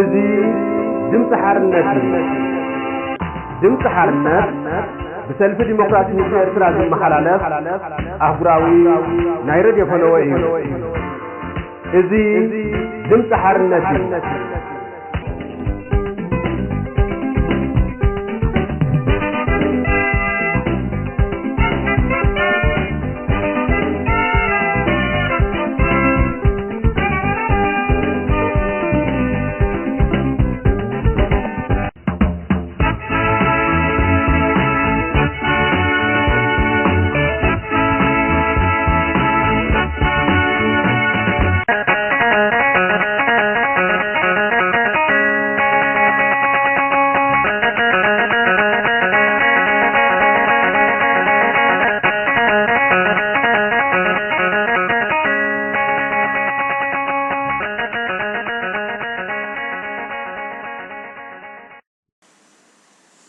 እዚ ድምፂ ሓርነት እዩ። ድምፂ ሓርነት ብሰልፊ ዲሞክራሲ ህዝቢ ኤርትራ ዝመሓላለፍ ኣህጉራዊ ናይ ሬድዮ ፈነወ እዩ። እዚ ድምፂ ሓርነት እዩ።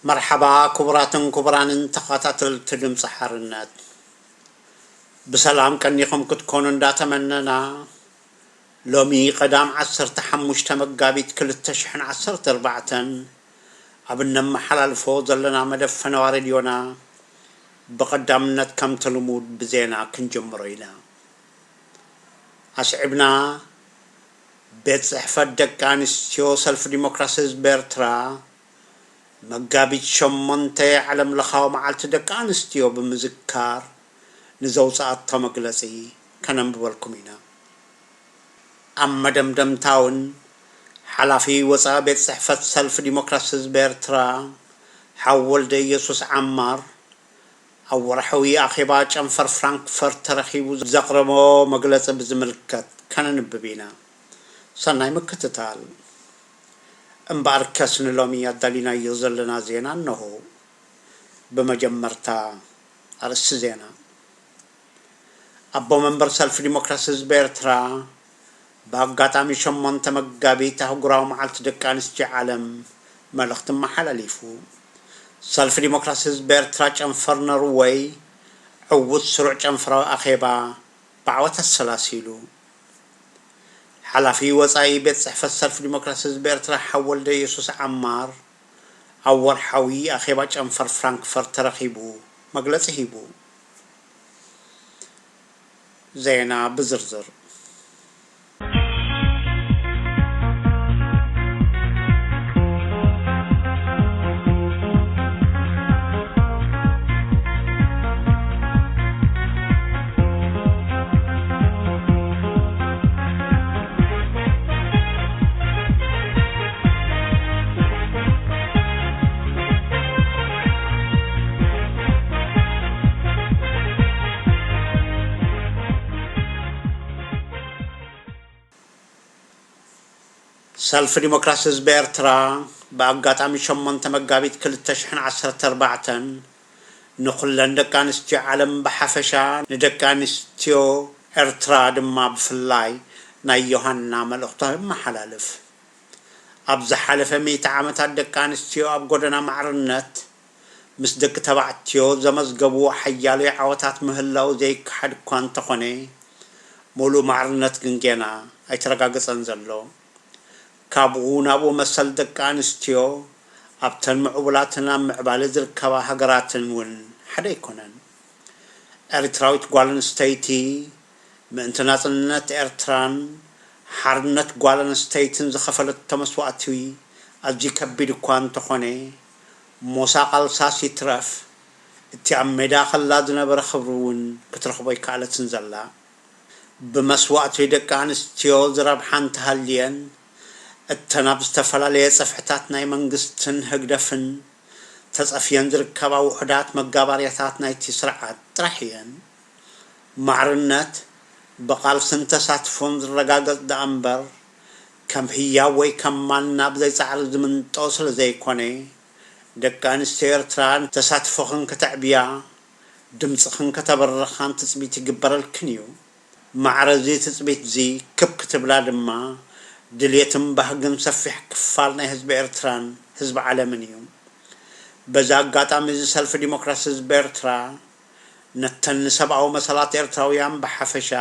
መርሓባ ክቡራትን ክቡራንን ተኸታተልቲ ድምፂ ሓርነት፣ ብሰላም ቀኒኹም ክትኮኑ እንዳተመነና፣ ሎሚ ቀዳም ዓሰርተ ሓሙሽተ መጋቢት ክልተ ሽሕን ዓሰርተ ኣርባዕተን ኣብ እነመሓላልፎ ዘለና መደብ ፈነዋ ሬድዮና ብቐዳምነት ከምቲ ልሙድ ብዜና ክንጅምሮ ኢና። ኣስዒብና፣ ቤት ጽሕፈት ደቂ ኣንስትዮ ሰልፊ ዲሞክራሲ ህዝቢ ኤርትራ መጋቢት ሸሞንተ ዓለም ለኻዊ መዓልቲ ደቂ ኣንስትዮ ብምዝካር ንዘውጽኣቶ መግለጺ ከነንብበልኩም ኢና። ኣብ መደምደምታ እውን ሓላፊ ወጻኢ ቤት ጽሕፈት ሰልፊ ዲሞክራሲ ህዝቢ ኤርትራ ሓው ወልደ ኢየሱስ ዓማር ኣብ ወርሓዊ ኣኼባ ጨንፈር ፍራንክፈርት ተረኺቡ ዘቕረቦ መግለጺ ብዝምልከት ከነንብብ ኢና። ሰናይ ምክትታል። እምበኣርከስ ንሎሚ ኣዳሊናዮ ዘለና ዜና እነሆ። ብመጀመርታ ኣርእስቲ ዜና። ኣቦ መንበር ሰልፊ ዲሞክራሲ ህዝቢ ኤርትራ ብኣጋጣሚ ሸሞንተ መጋቢት ኣህጉራዊ መዓልቲ ደቂ ኣንስትዮ ዓለም መልእኽቲ ኣመሓላሊፉ። ሰልፊ ዲሞክራሲ ህዝቢ ኤርትራ ጨንፈር ኖርወይ ዕዉት ስሩዕ ጨንፈራዊ ኣኼባ ብዓወት ኣሰላሲሉ። ሓላፊ ወጻኢ ቤት ጽሕፈት ሰልፊ ዲሞክራሲ ህዝቢ ኤርትራ ሓው ወልደ ኢየሱስ ዓማር ኣብ ወርሓዊ ኣኼባ ጨንፈር ፍራንክፈርት ተረኺቡ መግለጺ ሂቡ። ዜና ብዝርዝር። ሰልፊ ዲሞክራሲ ህዝቢ ኤርትራ ብኣጋጣሚ ሸሞንተ መጋቢት ክልተ ሽሕን ዓሰርተ ኣርባዕተን ንኹለን ደቂ ኣንስትዮ ዓለም ብሓፈሻ፣ ንደቂ ኣንስትዮ ኤርትራ ድማ ብፍላይ ናይ ዮሃና መልእኽቱ የመሓላልፍ። ኣብ ዝሓለፈ ሚእቲ ዓመታት ደቂ ኣንስትዮ ኣብ ጎደና ማዕርነት ምስ ደቂ ተባዕትዮ ዘመዝገብዎ ሓያሎ ዓወታት ምህላው ዘይከሓድ እኳ እንተኾነ፣ ሙሉእ ማዕርነት ግን ጌና ኣይተረጋገጸን ዘሎ። ካብኡ ናብኡ መሰል ደቂ ኣንስትዮ ኣብተን ምዕቡላትን ኣብ ምዕባለ ዝርከባ ሃገራትን እውን ሓደ ኣይኮነን። ኤርትራዊት ጓል ኣንስተይቲ ምእንቲ ናጽነት ኤርትራን ሓርነት ጓል ኣንስተይትን ዝኸፈለቶ መስዋእቲ ኣዝዩ ከቢድ እኳ እንተኾነ፣ ሞሳ ቃልሳስ ይትረፍ እቲ ኣብ ሜዳ ከላ ዝነበረ ክብሪ እውን ክትረኽቦ ኣይከኣለትን ዘላ። ብመስዋእቲ ደቂ ኣንስትዮ ዝረብሓ እንተሃልየን፣ እተን ኣብ ዝተፈላለየ ጽፍሕታት ናይ መንግስትን ህግደፍን ተጸፍየን ዝርከባ ውሑዳት መጋባርያታት ናይቲ ስርዓት ጥራሕ እየን። ማዕርነት ብቓልስን ተሳትፎን ዝረጋገጽ ደኣ እምበር፣ ከም ህያብ ወይ ከም ማን ናብ ዘይጻዕሪ ዝምንጦ ስለ ዘይኮነ፣ ደቂ ኣንስትዮ ኤርትራ ተሳትፎኽን ከተዕብያ፣ ድምጽኽን ከተበርኻን ትጽቢት ይግበረልክን እዩ። ማዕረ እዚ ትጽቢት እዚ ክብ ክትብላ ድማ ድልየትን ባህግን ሰፊሕ ክፋል ናይ ህዝቢ ኤርትራን ህዝቢ ዓለምን እዩ። በዚ ኣጋጣሚ እዚ ሰልፊ ዲሞክራሲ ህዝቢ ኤርትራ ነተን ንሰብኣዊ መሰላት ኤርትራውያን ብሓፈሻ፣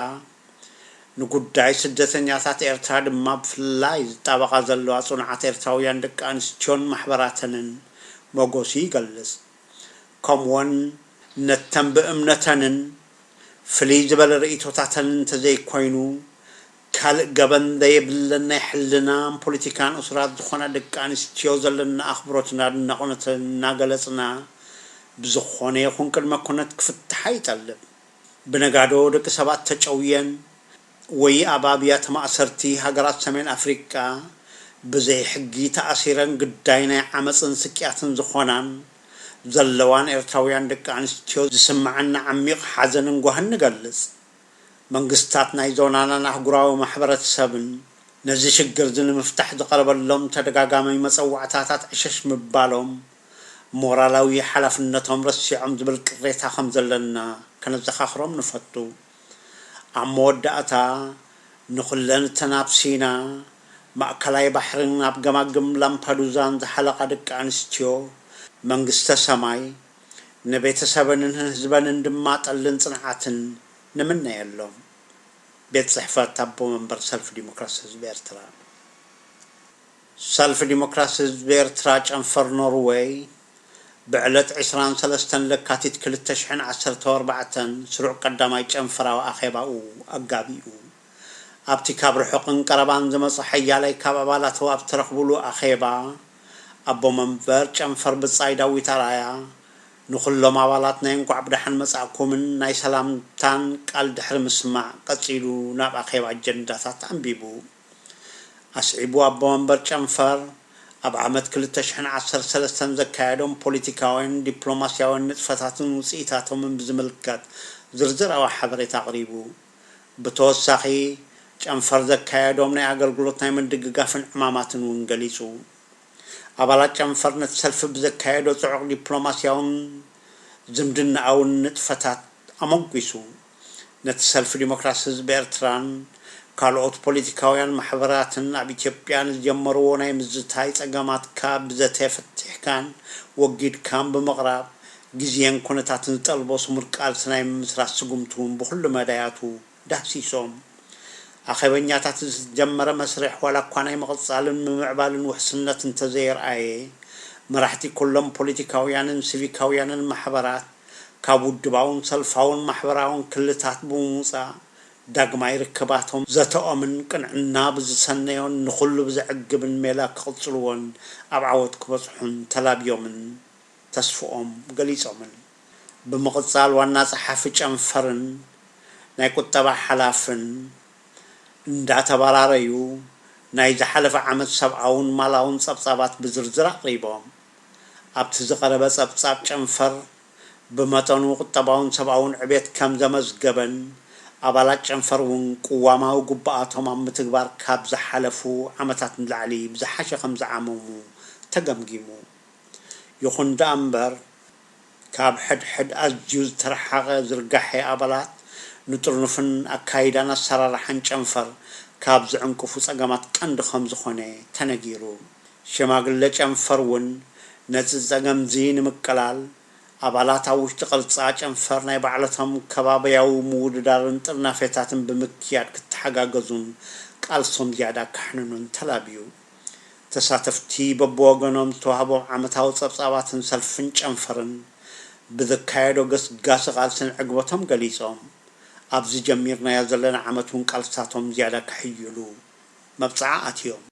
ንጉዳይ ስደተኛታት ኤርትራ ድማ ብፍላይ ዝጣበቓ ዘለዋ ጽኑዓት ኤርትራውያን ደቂ ኣንስትዮን ማሕበራተንን ሞጎሱ ይገልጽ። ከምኡውን ነተን ብእምነተንን ፍልይ ዝበለ ርእይቶታተንን እንተዘይኮይኑ ካልእ ገበን ዘየብለን ናይ ሕልናን ፖለቲካን እሱራት ዝኾና ደቂ ኣንስትዮ ዘለና ኣኽብሮትን ኣድናቖትን እናገለጽና፣ ብዝኾነ ይኹን ቅድመ ኩነት ክፍትሓ ይጠልብ። ብነጋዶ ደቂ ሰባት ተጨውየን ወይ ኣብ ኣብያተ ማእሰርቲ ሃገራት ሰሜን ኣፍሪቃ ብዘይ ሕጊ ተኣሲረን ግዳይ ናይ ዓመጽን ስቅያትን ዝኾናን ዘለዋን ኤርትራውያን ደቂ ኣንስትዮ ዝስምዓና ዓሚቕ ሓዘንን ጓህን ንገልጽ። መንግስታት ናይ ዞናናን ኣህጉራዊ ማሕበረተሰብን ነዚ ሽግር እዚ ንምፍታሕ ዝቐረበሎም ተደጋጋሚ መጸዋዕታታት ዕሸሽ ምባሎም ሞራላዊ ሓላፍነቶም ረሲዖም ዝብል ቅሬታ ከም ዘለና ከነዘኻኽሮም ንፈቱ። ኣብ መወዳእታ ንኹለን እተን ኣብ ሲና፣ ማእከላይ ባሕርን ኣብ ገማግም ላምፓዱዛን ዝሓለቓ ደቂ ኣንስትዮ መንግስተ ሰማይ ንቤተሰበንን ህዝበንን ድማ ጠልን ጽንዓትን ንምነየሎም። ቤት ጽሕፈት ኣቦ መንበር ሰልፊ ዲሞክራሲ ህዝቢ ኤርትራ። ሰልፊ ዲሞክራሲ ህዝቢ ኤርትራ ጨንፈር ኖርወይ ብዕለት ዕስራን ሰለስተን ለካቲት ክልተ ሽሕን ዓሰርተ ኣርባዕተን ስሩዕ ቀዳማይ ጨንፈራዊ ኣኼባኡ ኣጋቢኡ። ኣብቲ ካብ ርሑቕን ቀረባን ዝመጹ ሓያላይ ካብ ኣባላቱ ኣብ ተረኽቡሉ ኣኼባ፣ ኣቦ መንበር ጨንፈር ብጻይ ዳዊት ኣርኣያ ንኹሎም ኣባላት ናይ እንቋዕ ብደሓን መጻእኩምን ናይ ሰላምታን ቃል ድሕሪ ምስማዕ፣ ቀጺሉ ናብ ኣኼባ ኣጀንዳታት ኣንቢቡ። ኣስዒቡ ኣቦ መንበር ጨንፈር ኣብ ዓመት ክልተ ሽሕን ዓሰርተ ሰለስተን ዘካየዶም ፖለቲካውያን ዲፕሎማስያውያን ንጥፈታትን ውጽኢታቶምን ብዝምልከት ዝርዝራዊ ሓበሬታ ኣቕሪቡ። ብተወሳኺ ጨንፈር ዘካየዶም ናይ ኣገልግሎት ናይ ምድግጋፍን ዕማማትን እውን ገሊጹ። ኣባላት ጨንፈር ነቲ ሰልፊ ብዘካየዶ ጽዑቕ ዲፕሎማስያውን ዝምድናኣውን ንጥፈታት ኣመጒሱ። ነቲ ሰልፊ ዲሞክራሲ ህዝቢ ኤርትራን ካልኦት ፖለቲካውያን ማሕበራትን ኣብ ኢትዮጵያ ንዝጀመርዎ ናይ ምዝታይ ጸገማትካ ብዘተ ፈቲሕካን ወጊድካን ብምቕራብ፣ ግዜን ኩነታትን ዝጠልቦ ስሙር ቃልሲ ናይ ምምስራት ስጉምቲ እውን ብኹሉ መዳያቱ ዳህሲሶም። ኣኼበኛታት ዝተጀመረ መስርሕ ዋላ እኳ ናይ ምቕጻልን ምምዕባልን ውሕስነት እንተዘየርኣየ፣ መራሕቲ ኩሎም ፖለቲካውያንን ሲቪካውያንን ማሕበራት ካብ ውድባውን ሰልፋውን ማሕበራውን ክልታት ብምውጻእ፣ ዳግማይ ርክባቶም ዘተኦምን ቅንዕና ብዝሰነዮን ንኹሉ ብዘዕግብን ሜላ ክቕጽልዎን ኣብ ዓወት ክበጽሑን ተላብዮምን ተስፍኦም ገሊጾምን። ብምቕጻል ዋና ጸሓፊ ጨንፈርን ናይ ቁጠባ ሓላፍን እንዳተባራረዩ ናይ ዝሓለፈ ዓመት ሰብኣውን ማላውን ጸብጻባት ብዝርዝር ኣቕሪቦም። ኣብቲ ዝቐረበ ጸብጻብ ጨንፈር ብመጠኑ ቁጠባውን ሰብኣውን ዕቤት ከም ዘመዝገበን ኣባላት ጨንፈር እውን ቅዋማዊ ግቡኣቶም ኣብ ምትግባር ካብ ዝሓለፉ ዓመታት ንላዕሊ ብዝሓሸ ከም ዝዓመሙ ተገምጊሙ። ይኹን ደኣ እምበር፣ ካብ ሕድሕድ ኣዝዩ ዝተረሓቐ ዝርጋሐ ኣባላት ንጥርኑፍን ኣካይዳን ኣሰራርሓን ጨንፈር ካብ ዝዕንቅፉ ጸገማት ቀንዲ ከም ዝኾነ ተነጊሩ። ሽማግለ ጨንፈር እውን ነዚ ጸገምዚ ንምቅላል ኣባላት ኣብ ውሽጢ ቅርጻ ጨንፈር ናይ ባዕለቶም ከባብያዊ ምውድዳርን ጥርናፌታትን ብምክያድ ክተሓጋገዙን ቃልሶም ዝያዳ ከሕንኑን ተላብዩ። ተሳተፍቲ በብወገኖም ዝተዋህቦም ዓመታዊ ጸብጻባትን ሰልፍን ጨንፈርን ብዘካየዶ ገስጋሲ ቃልስን ዕግበቶም ገሊጾም፣ ኣብዚ ጀሚርናዮ ዘለና ዓመት እውን ቃልስታቶም ዝያዳ ከሕይሉ መብጽዓ ኣትዮም።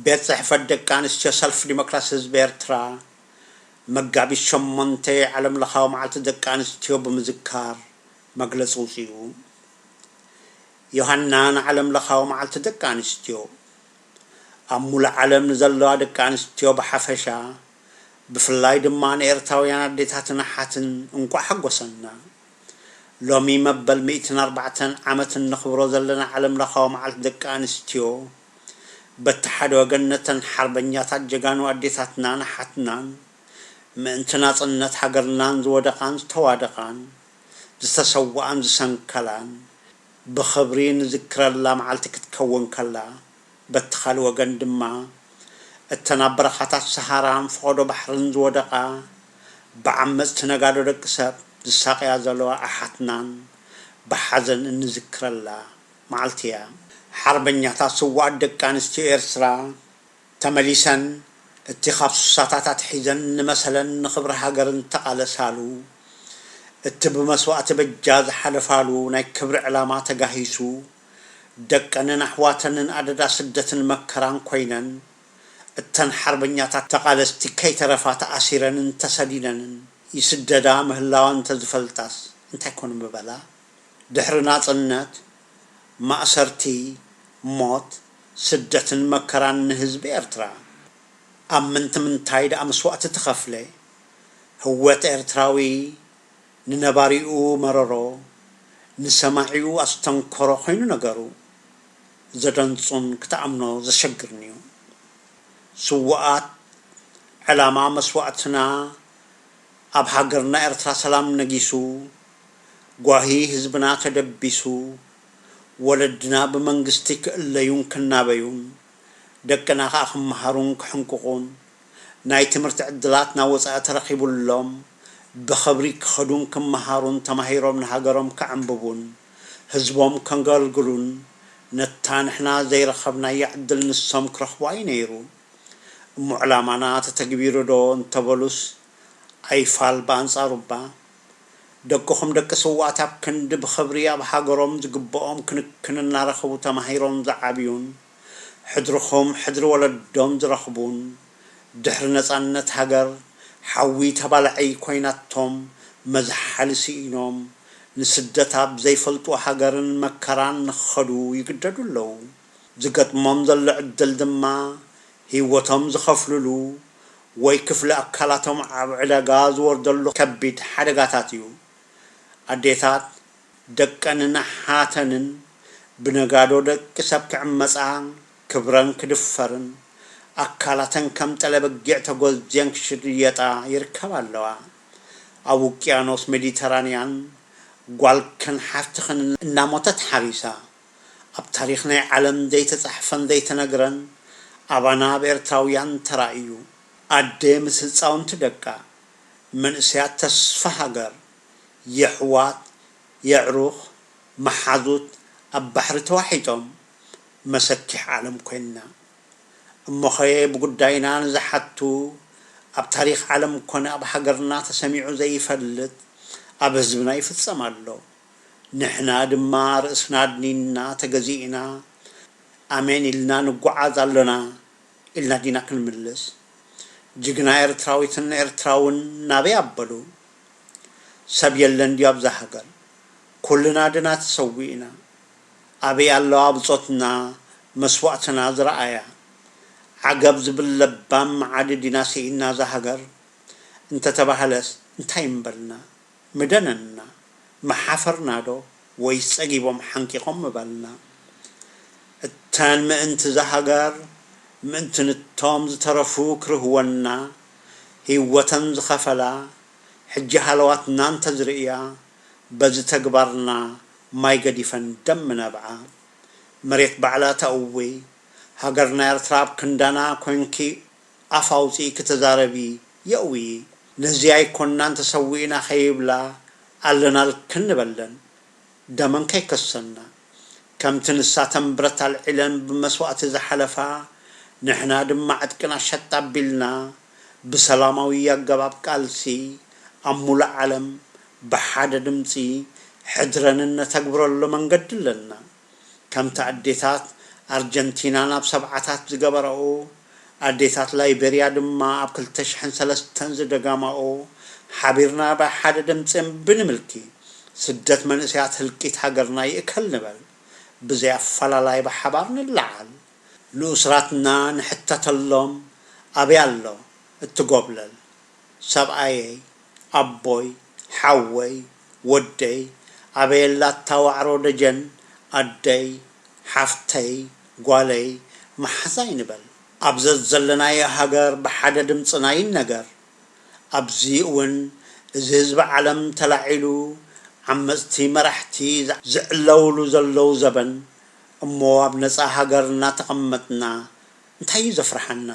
ቤት ጽሕፈት ደቂ ኣንስትዮ ሰልፍ ዲሞክራሲ ህዝቢ ኤርትራ መጋቢት ሸሞንተ ዓለም ለኻዊ መዓልቲ ደቂ ኣንስትዮ ብምዝካር መግለጺ ኣውጺኡ። ዮሃና ንዓለም ለኻዊ መዓልቲ ደቂ ኣንስትዮ። ኣብ ሙሉእ ዓለም ንዘለዋ ደቂ ኣንስትዮ ብሓፈሻ፣ ብፍላይ ድማ ንኤርትራውያን ኣዴታትን ኣሓትን እንቋዕ ሓጎሰና። ሎሚ መበል ሚእትን ኣርባዕተን ዓመት እነኽብሮ ዘለና ዓለም ለኻዊ መዓልቲ ደቂ ኣንስትዮ፣ በቲ ሓደ ወገን ነተን ሓርበኛታት ጀጋኑ ኣዴታትናን ኣሓትናን፣ ምእንቲ ናጽነት ሃገርናን ዝወደቓን ዝተዋደቓን፣ ዝተሰውኣን ዝሰንከላን፣ ብኽብሪ ንዝክረላ መዓልቲ ክትከውን ከላ፣ በቲ ካልእ ወገን ድማ፣ እተን ኣብ በረኻታት ሰሃራን ፈቐዶ ባሕርን ዝወደቓ፣ ብዓመጽቲ ነጋዶ ደቂ ሰብ ዝሳቐያ ዘለዋ ኣሓትናን ብሓዘን እንዝክረላ መዓልቲ እያ። ሓርበኛታት ስዉኣት ደቂ ኣንስትዮ ኤርትራ ተመሊሰን፣ እቲ ካብ ሱሳታት ኣትሒዘን ንመሰለን ንኽብሪ ሃገርን ተቓለሳሉ፣ እቲ ብመስዋእቲ በጃ ዝሓለፋሉ ናይ ክብሪ ዕላማ ተጋሂሱ፣ ደቀንን ኣሕዋተንን ኣደዳ ስደትን መከራን ኮይነን፣ እተን ሓርበኛታት ተቓለስቲ ከይተረፋ ተኣሲረንን ተሰዲደንን ይስደዳ ምህላወን እንተዝፈልጣስ እንታይ ኮን ምበላ? ድሕሪ ናጽነት፣ ማእሰርቲ፣ ሞት፣ ስደትን መከራን ንህዝቢ ኤርትራ። ኣብ ምንቲ ምንታይ ደኣ መስዋእቲ ተኸፍለ? ህወት ኤርትራዊ ንነባሪኡ መረሮ፣ ንሰማዒኡ ኣስተንከሮ ኮይኑ ነገሩ። ዘደንጹን ክትኣምኖ ዘሸግርን'ዩ። ስዉኣት፣ ዕላማ መስዋእትና ኣብ ሃገርና ኤርትራ ሰላም ነጊሱ፣ ጓሂ ህዝብና ተደቢሱ፣ ወለድና ብመንግስቲ ክእለዩን ክናበዩን፣ ደቅና ከኣ ክመሃሩን ክሕንቁቑን፣ ናይ ትምህርቲ ዕድላት ናብ ወጻኢ ተረኺቡሎም፣ ብኽብሪ ክኸዱን ክመሃሩን ተማሂሮም ንሃገሮም ከዕንብቡን፣ ህዝቦም ከገልግሉን፣ ነታ ንሕና ዘይረኸብናያ ዕድል ንሶም ክረኽቡዋ እዩ ነይሩ። እሞ ዕላማና ተተግቢሩ ዶ እንተበሉስ፣ ኣይፋል ብኣንጻሩ እባ። ደቅኹም ደቂ ስውኣት ኣብ ክንዲ ብኽብሪ ኣብ ሃገሮም ዝግብኦም ክንክን እናረኸቡ ተማሂሮም ዝዓብዩን፣ ሕድርኹም ሕድሪ ወለዶም ዝረኽቡን፣ ድሕሪ ነጻነት ሃገር ሓዊ ተባላዒ ኮይናቶም መዝሓሊ ስኢኖም፣ ንስደት ኣብ ዘይፈልጥዎ ሃገርን መከራን ንኽኸዱ ይግደዱ ኣለዉ። ዝገጥሞም ዘሎ ዕድል ድማ ህይወቶም ዝኸፍልሉ ወይ ክፍሊ ኣካላቶም ኣብ ዕዳጋ ዝወርደሉ ከቢድ ሓደጋታት እዩ። ኣዴታት ደቀንን ኣሓተንን ብነጋዶ ደቂ ሰብ ክዕመጻ፣ ክብረን ክድፈርን ኣካላተን ከም ጠለ በጊዕ ተጎዝየን ክሽየጣ ይርከባ ኣለዋ። ኣብ ውቅያኖስ ሜዲተራንያን ጓልክን ሓፍትኽን እናሞተት ሓሪሳ። ኣብ ታሪኽ ናይ ዓለም ዘይተጻሕፈን ዘይተነግረን ኣባና ኣብ ኤርትራውያን ተራእዩ። ኣደ ምስ ህጻውንቲ ደቃ፣ መንእሰያት ተስፋ ሃገር፣ የሕዋት፣ የዕሩኽ፣ መሓዙት ኣብ ባሕሪ ተዋሒጦም መሰኪሕ ዓለም ኮይንና። እሞኸ ብጉዳይና ንዝሓቱ ኣብ ታሪኽ ዓለም ኮነ ኣብ ሃገርና ተሰሚዑ ዘይፈልጥ ኣብ ህዝብና ይፍጸም ኣሎ። ንሕና ድማ ርእስና ኣድኒንና ተገዚእና ኣሜን ኢልና ንጓዓዝ ኣሎና ኢልና ዲና ክንምልስ? ጅግና ኤርትራዊትን ኤርትራውን ናበይ ኣበሉ? ሰብ የለን ድዩ ኣብዛ ሃገር? ኩልና ድና ተሰዊእና። ኣበይ ኣለዋ ብጾትና መስዋእትና ዝረኣያ? ዓገብ ዝብል ለባም መዓዲ ዲና ስኢና እዛ ሃገር እንተተባህለስ እንታይ ምበልና? ምደነና? ምሓፈርና ዶ ወይስ ጸጊቦም ሓንቂቖም ምበልና? እተን ምእንቲ እዛ ሃገር፣ ምእንቲ ንቶም ዝተረፉ ክርህወና፣ ህይወተን ዝኸፈላ፣ ሕጂ ሃለዋትና እንተዝርእያ፣ በዚ ተግባርና ማይ ገዲፈን ደም ምነብዓ። መሬት ባዕላ ተእዊ፣ ሃገርና ኤርትራ ኣብ ክንዳና ኮንኪ ኣፍ ኣውጺእኪ ተዛረቢ የእዊ። ነዚ ኣይኮናን ተሰዊእና ከይብላ ኣለናልክን ንበለን። ደመን ከይከሰና። ከምቲ ንሳተን ብረት ኣልዒለን ብመስዋእቲ ዝሓለፋ፣ ንሕና ድማ ዕጥቅና ሸጥ ኣቢልና፣ ብሰላማዊ ኣገባብ ቃልሲ፣ ኣብ ሙሉእ ዓለም ብሓደ ድምጺ ሕድረን እነተግብረሉ መንገዲ ኣለና። ከምቲ ኣዴታት ኣርጀንቲና ናብ ሰብዓታት ዝገበረኡ፣ ኣዴታት ላይቤርያ ድማ ኣብ ክልተ ሽሕን ሰለስተን ዝደጋማኡ፣ ሓቢርና ብሓደ ድምፅን ብንምልኪ ስደት መንእሰያት ህልቂት ሃገርና ይእከል ንበል። ብዘይ ኣፈላላይ ብሓባር ንለዓል። ንኡስራትና ንሕተተሎም፣ ኣበይ ኣሎ እትጎብለል? ሰብኣየይ፣ ኣቦይ፣ ሓወይ፣ ወደይ፣ ኣበየላ እታ ዋዕሮ ደጀን፣ ኣደይ፣ ሓፍተይ፣ ጓለይ፣ መሓዛይ ንበል። ኣብ ዘዘለናዮ ሃገር ብሓደ ድምፅና ይነገር። ኣብዚ እውን እዚ ህዝቢ ዓለም ተላዒሉ፣ ዓመፅቲ መራሕቲ ዝዕለውሉ ዘለዉ ዘበን፣ እሞ ኣብ ነፃ ሃገር እናተቐመጥና እንታይ እዩ ዘፍርሓና?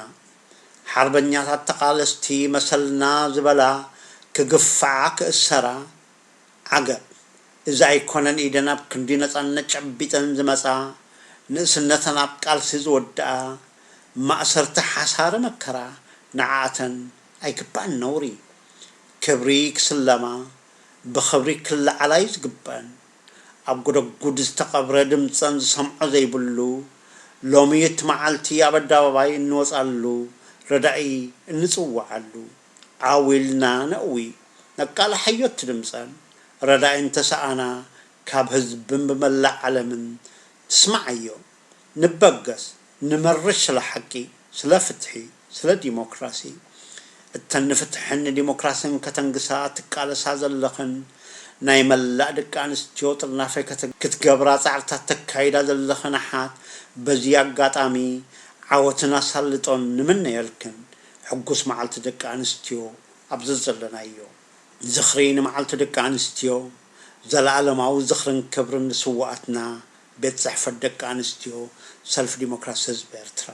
ሓርበኛታት ተቓለስቲ መሰልና ዝበላ ክግፍዓ ክእሰራ፣ ዓገብ! እዚ ኣይኮነን ኢደን ኣብ ክንዲ ነፃነት ጨቢጠን ዝመፃ፣ ንእስነተን ኣብ ቃልሲ ዝወድኣ፣ ማእሰርቲ ሓሳረ መከራ ንዓኣተን ኣይግባእን ነውሪ። ክብሪ ክስለማ፣ ብኽብሪ ክለዓላ እዩ ዝግበኣን። ኣብ ጎደጉድ ዝተቐብረ ድምፀን ዝሰምዖ ዘይብሉ፣ ሎሚ እቲ መዓልቲ ኣብ ኣደባባይ እንወፃሉ፣ ረዳኢ እንፅውዓሉ። ዓው ኢልና ነእዊ፣ ነቃልሓዮ እቲ ድምፀን። ረዳኢ እንተሰኣና ካብ ህዝብን ብመላእ ዓለምን ትስማዓዮ። ንበገስ፣ ንመርሽ ስለ ሓቂ፣ ስለ ፍትሒ፣ ስለ ዲሞክራሲ። እተን ንፍትሕን ንዲሞክራስን ከተንግሳ ትቃለሳ ዘለኽን ናይ መላእ ደቂ ኣንስትዮ ጥርናፈ ከተ-፣ ክትገብራ ጻዕርታት ተካይዳ ዘለኽን ኣሓት በዚ ኣጋጣሚ ዓወትን ኣሳልጦን ንምነየልክን። ሕጉስ መዓልቲ ደቂ ኣንስትዮ ኣብ ዘዘለናዮ። ዝኽሪ ንመዓልቲ ደቂ ኣንስትዮ። ዘለኣለማዊ ዝኽርን ክብርን ንስውኣትና። ቤት ጽሕፈት ደቂ ኣንስትዮ ሰልፊ ዲሞክራሲ ህዝቢ ኤርትራ።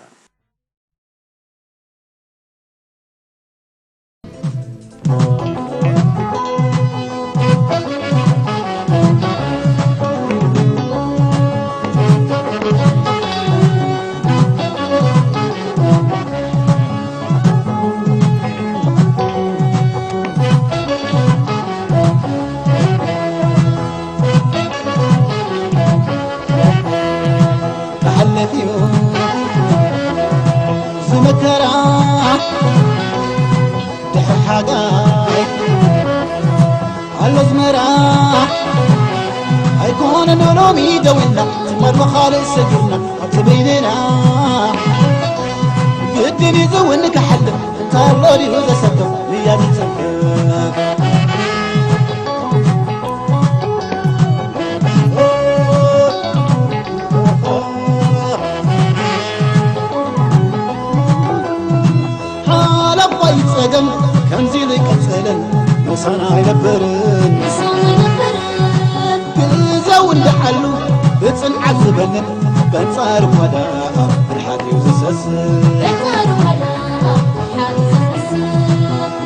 ክሓልፍ እዩ ዝመከራ ድሕሪ ሓጋይ ኣሎ ኣዝመራ ኣይኮነን ሎሚ ደው ኢልና ትማል ብኻልእ ሰጊርና ኣብቲ በይንና ግድን እዩ ዝውን ክሓልፍ እንተሎ ድዩ ዘሰክፍ ምያድ ይጸንፍ ሓለፋይ ጸገም ከምዚ ኢሉ ይቀጽልን ምሳና ኣይነብርን ግዘው እንዳሓሉ ብጽንዓት ዝበንን በንጻር ኳዳ ፍርሓት እዩ ዝሰስን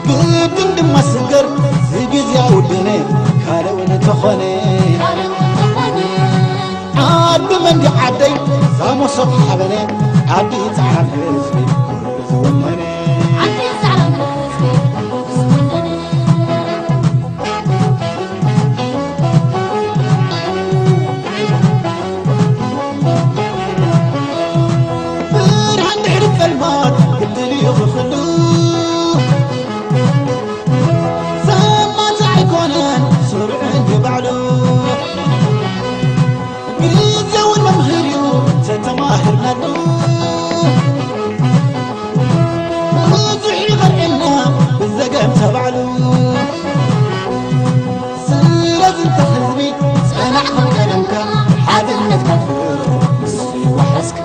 ግድን ድማ ስገር ዝግዝያዊ ድነ ካልእ እውን ተኾነ ዓዲ መንዲ ዓደይ ዛሞሶት ሓበነ ዓዲ ጻዕራም ህዝቢ ዝወነነ ብርሃን ድሕሪ ጸልማት ክልል እዩ ክፍሉ ሰማት ኣይኮነን ስሩዕ እንዲ ባዕሉ ግዜ እውን መምህር እዩ ተተማህርናሉ ብዙሕ ይቐርዕና ብዘገም ተባዕሉ ስለዚ እንተ ህዝቢ ጸናዕ ከም ቀደምካ ሓድነትካ ፍቕር ምስ ይወሓስካ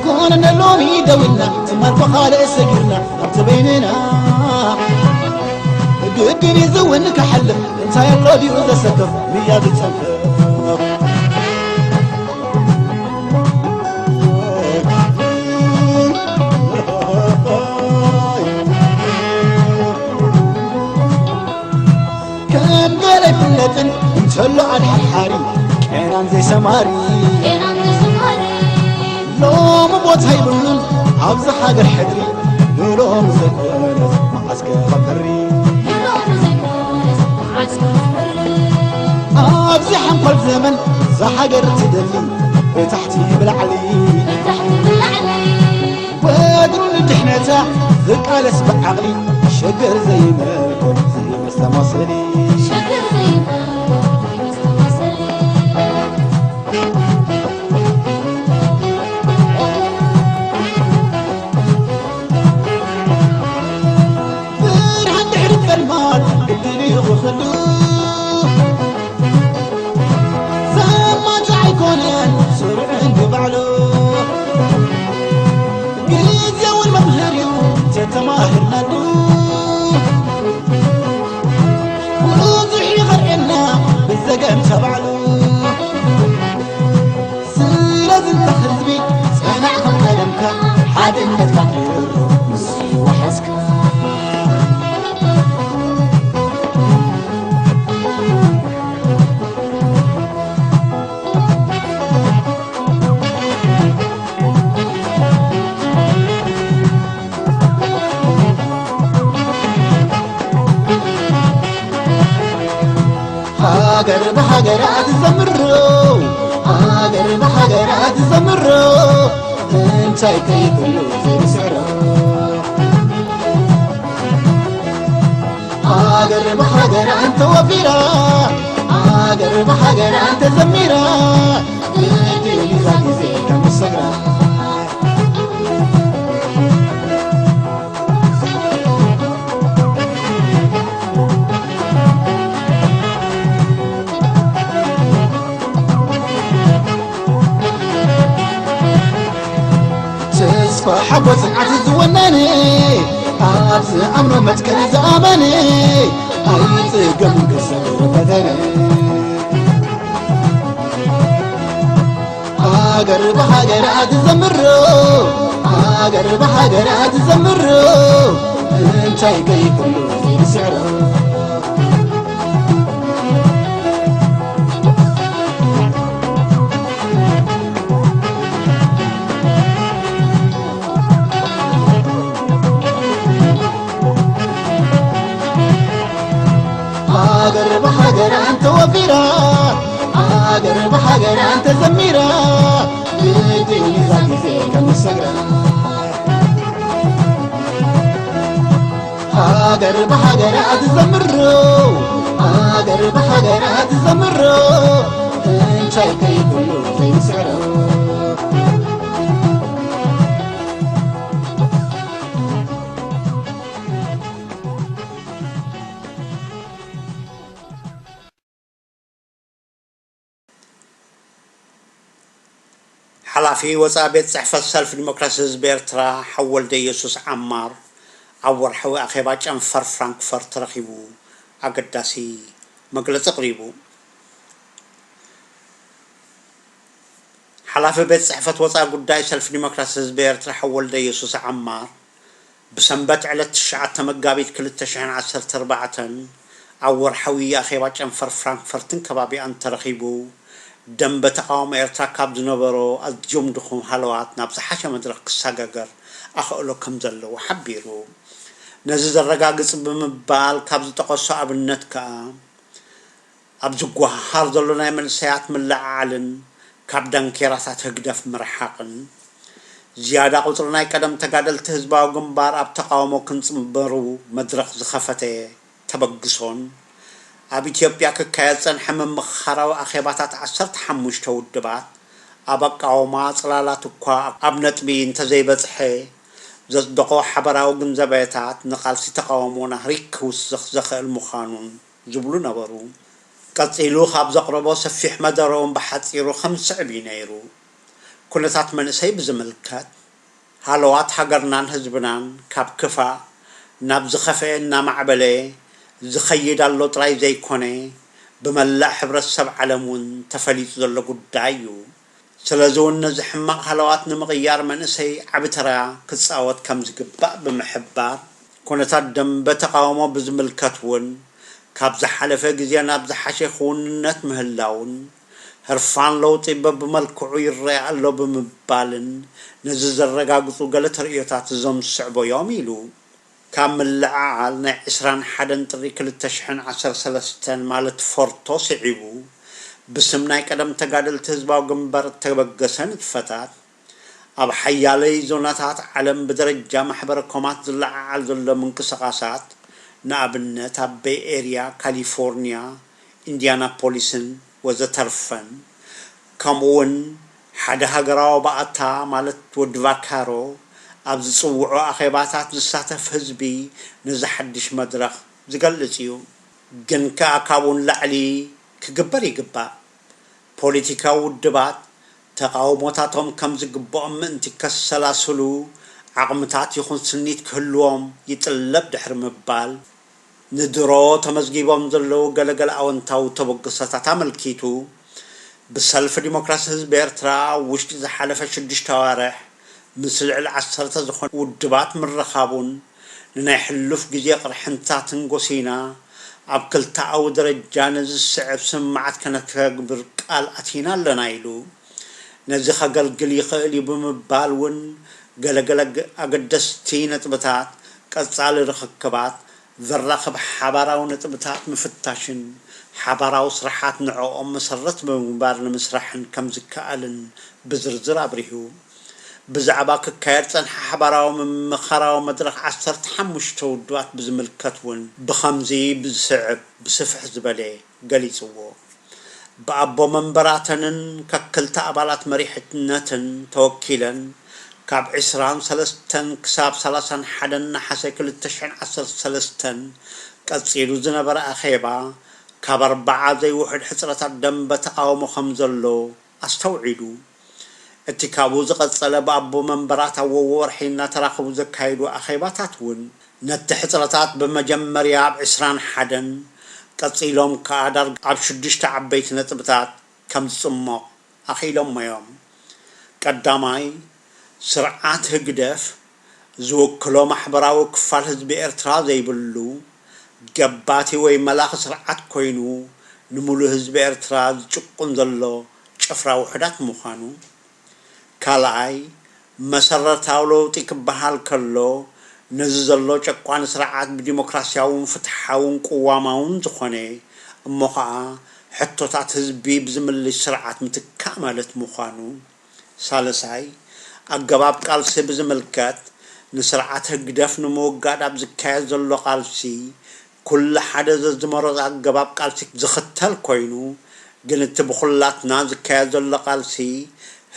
ኮነ ሎሚ ደው ኢልና ትማል ብኻልእ ሰጊርና ኣብቲ በይንና ግድን እዩ ዝውን ክሓልፍ እንታይ ኣሎ ድዩ ዘሰክፍ ምያድ ዝጸንፍ ከም ገለ ኣይፍለጥን እንተሎ ኣድሓርሓሪ ቄናን ዘይሰማሪ ቄናን ዘይሰማሪ ሎሚ ቦታ ይብሉን ኣብዚ ሃገር ሕድሪ ንሎም ዘኮነስ መዓስከ ኸፍሪ ንሎም ዘኮነስ መዓስከ ኸፍሪ ኣብዚ ሓንኳል ዘመን ዝሃገር ትደሊ ብታሕቲ ብላዕሊ ብታሕቲ ብላዕሊ ወትሩ ንድሕነታ ዝቃለስ ብዓቕሊ ሸገር ዘይመልኮ ዘይመስተማሰሊ ሸገር ዘይመልኮ ዘይመስተማሰሊ ብርሃን ድሕሪ ጸልማት ግድን እዩ ክኽሉ ሰማዕቲ ኣይኮነን ስሩዕ እንዲ ባዕሉ ግዜ እውን መምህር እዩ ተተማህርናሉ ብዙሕ ይኸርዕና ብዘገም ተባዕሉ ስለዚ እንተ ህዝቢ ጸናዕካ ቀደምካ ሓድነትካ ክብሩ ምስ ይወሓስካ ሃገር ብሃገራ ትዘምሮ ሃገር ብሃገራ ትዘምሮ እንታይ ከይብሉ ዘይስዕሮ ሃገር ብሃገር ኣንተ ወፊራ ሃገር ብሃገር ኣንተ ዘሚራ ግድን እዛ ግዜ ከምሰግራ ተስፋ ሓጎስ ጽንዓት ዝወነነ ኣብ ዝኣምኖ መትከል ዝኣመነ ኣይጽገምን ክሰብ ፈተነ ሃገር ብሃገር ኣትዘምሮ ሃገር ብሃገር ኣትዘምሮ እንታይ ከይኩሉ ዘይስዕሮ ሃገር ብሃገር ኣንተ ወፊራ ሃገር ብሃገር ኣንተ ዘሚራ ግድን እዛ ግዜ ከምሰግራ ሃገር ብሃገር ኣትዘምሮ ሃገር ብሃገር ኣትዘምሮ እንታይ ከይብሉ ዘይስዕሮ ሓላፊ ወፃኢ ቤት ፅሕፈት ሰልፊ ዲሞክራሲ ህዝቢ ኤርትራ ሓወልደ ኢየሱስ ዓማር ኣብ ወርሓዊ ኣኼባ ጨንፈር ፍራንክፈርት ተረኺቡ ኣገዳሲ መግለፂ ኣቕሪቡ። ሓላፊ ቤት ፅሕፈት ወፃኢ ጉዳይ ሰልፊ ዲሞክራሲ ህዝቢ ኤርትራ ሓወልደ ኢየሱስ ዓማር ብሰንበት ዕለት ትሽዓተ መጋቢት ክልተ ሽሕን ዓሰርተ ኣርባዕተን ኣብ ወርሓዊ ኣኼባ ጨንፈር ፍራንክፈርትን ከባቢኣን ተረኺቡ፣ ደንበ ተቓውሞ ኤርትራ ካብ ዝነበሮ ኣዝዮም ድኹም ሃለዋት ናብ ዝሓሸ መድረኽ ክሰጋገር ኣኽእሎ ከም ዘለዎ ሓቢሩ። ነዚ ዘረጋግጽ ብምባል ካብ ዝጠቐሶ ኣብነት ከኣ፣ ኣብ ዝጓሃሃር ዘሎ ናይ መንእሰያት ምልዕዓልን ካብ ዳንኬራታት ህግደፍ ምርሓቕን፣ ዝያዳ ቁጽሪ ናይ ቀደም ተጋደልቲ ህዝባዊ ግንባር ኣብ ተቓውሞ ክንጽንበሩ መድረኽ ዝኸፈተ ተበግሶን፣ ኣብ ኢትዮጵያ ክካየድ ዝጸንሐ ምምኽኻራዊ ኣኼባታት ዓሰርተ ሓሙሽተ ውድባት ኣብ ኣቃውማ ጽላላት እኳ ኣብ ነጥቢ እንተዘይበጽሐ፣ ዘጽደቖ ሓበራዊ ግንዛቤታት ንቓልሲ ተቓውሞና ሪግ ክውስኽ ዘኽእል ምዃኑን ዝብሉ ነበሩ። ቀጺሉ ካብ ዘቕረቦ ሰፊሕ መደረ እውን ብሓጺሩ ከም ዝስዕብ እዩ ነይሩ። ኩነታት መንእሰይ ብዝምልከት፣ ሃለዋት ሃገርናን ህዝብናን ካብ ክፋእ ናብ ዝኸፍአ እናማዕበለ ዝኸይድ ኣሎ ጥራይ ዘይኮነ፣ ብመላእ ሕብረተሰብ ዓለም እውን ተፈሊጡ ዘሎ ጉዳይ እዩ። ስለዚ እውን ነዚ ሕማቕ ሃለዋት ንምቕያር መንእሰይ ዓቢ ተራ ክጻወት ከም ዝግባእ ብምሕባር፣ ኩነታት ደንበ ተቓውሞ ብዝምልከት እውን ካብ ዝሓለፈ ግዜ ናብ ዝሓሸ ክውንነት ምህላውን፣ ህርፋን ለውጢ በብመልክዑ ይረኣ ኣሎ ብምባልን ነዚ ዘረጋግጹ ገለ ተርእዮታት እዞም ዝስዕቡ እዮም ኢሉ። ካብ ምልዕዓል ናይ ዕስራን ሓደን ጥሪ ክልተ ሽሕን ዓሰርተ ሰለስተን ማለት ፎርቶ ስዒቡ፣ ብስም ናይ ቀደም ተጋደልቲ ህዝባዊ ግንባር እተበገሰ ንጥፈታት፣ ኣብ ሓያለይ ዞናታት ዓለም ብደረጃ ማሕበረ ኮማት ዝለዓዓል ዘሎ ምንቅስቓሳት፣ ንኣብነት ኣብ ቤይ ኤርያ፣ ካሊፎርንያ፣ ኢንድያናፖሊስን ወዘተርፈን፣ ከምኡውን ሓደ ሃገራዊ ባእታ ማለት ወዲ ቫካሮ ኣብ ዝጽውዖ ኣኼባታት ዝሳተፍ ህዝቢ ነዚ ሓድሽ መድረኽ ዝገልጽ እዩ። ግን ከኣ ካብኡ ንላዕሊ ክግበር ይግባእ። ፖለቲካዊ ውድባት ተቓውሞታቶም ከም ዝግብኦም ምእንቲ ከሰላስሉ ዓቕምታት ይኹን ስኒት ክህልዎም ይጥለብ ድሕሪ ምባል፣ ንድሮ ተመዝጊቦም ዘለዉ ገለገለ ኣወንታዊ ተበግሶታት ኣመልኪቱ፣ ብሰልፊ ዲሞክራሲ ህዝቢ ኤርትራ ኣብ ውሽጢ ዝሓለፈ ሽዱሽተ ኣዋርሕ ምስ ልዕሊ ዓሰርተ ዝኾኑ ውድባት ምርኻቡን ንናይ ሕሉፍ ግዜ ቅርሕንታትን ጎሲና ኣብ ክልተኣዊ ደረጃ ነዚ ዝስዕብ ስምምዓት ከነተግብር ቃል ኣቲና ኣለና ኢሉ። ነዚ ከገልግል ይኽእል እዩ ብምባል እውን ገለገለ ኣገደስቲ ነጥብታት፣ ቀጻሊ ርኽክባት፣ ዘራኽብ ሓባራዊ ነጥብታት ምፍታሽን ሓባራዊ ስራሓት ንዕኦም መሰረት ብምግባር ንምስራሕን ከም ዝከኣልን ብዝርዝር ኣብሪሁ። ብዛዕባ ክካየድ ጸንሐ ሓባራዊ ምምኻራዊ መድረኽ ዓሰርተ ሓሙሽተ ውድባት ብዝምልከት እውን ብኸምዚ ብዝስዕብ ብስፍሕ ዝበለ ገሊጽዎ። ብኣቦ መንበራተንን ከክልተ ኣባላት መሪሕነትን ተወኪለን ካብ ዕስራን ሰለስተን ክሳብ ሰላሳን ሓደን ነሓሰ ክልተ ሽሕን ዓሰርተ ሰለስተን ቀጺሉ ዝነበረ ኣኼባ ካብ ኣርባዓ ዘይውሕድ ሕጽረታት ደንበ ተቓውሞ ከም ዘሎ ኣስተውዒሉ። እቲ ካብኡ ዝቐጸለ ብኣቦ መንበራት ኣብ ወርሒ እናተራኸቡ ዘካየዱ ኣኼባታት እውን ነቲ ሕጽረታት ብመጀመርያ ኣብ ዕስራን ሓደን ቀጺሎም ከኣ ዳርጋ ኣብ ሽዱሽተ ዓበይቲ ነጥብታት ከም ዝጽሞቕ ኣኽኢሎሞ እዮም። ቀዳማይ፣ ስርዓት ህግደፍ ዝውክሎ ማሕበራዊ ክፋል ህዝቢ ኤርትራ ዘይብሉ፣ ገባቲ ወይ መላኺ ስርዓት ኮይኑ፣ ንምሉእ ህዝቢ ኤርትራ ዝጭቁን ዘሎ ጭፍራ ውሑዳት ምዃኑ። ካልኣይ፣ መሰረታዊ ለውጢ ክበሃል ከሎ፣ ነዚ ዘሎ ጨቋኒ ስርዓት ብዲሞክራስያውን ፍትሓውን ቅዋማውን ዝኾነ፣ እሞ ኸኣ ሕቶታት ህዝቢ ብዝምልስ ስርዓት ምትካእ ማለት ምዃኑ። ሳልሳይ፣ ኣገባብ ቃልሲ ብዝምልከት፣ ንስርዓት ህግደፍ ንምውጋድ ኣብ ዝካየድ ዘሎ ቃልሲ፣ ኩሉ ሓደ ዘዝመሮ ኣገባብ ቃልሲ ዝኽተል ኮይኑ፣ ግን እቲ ብኹላትና ዝካየድ ዘሎ ቃልሲ፣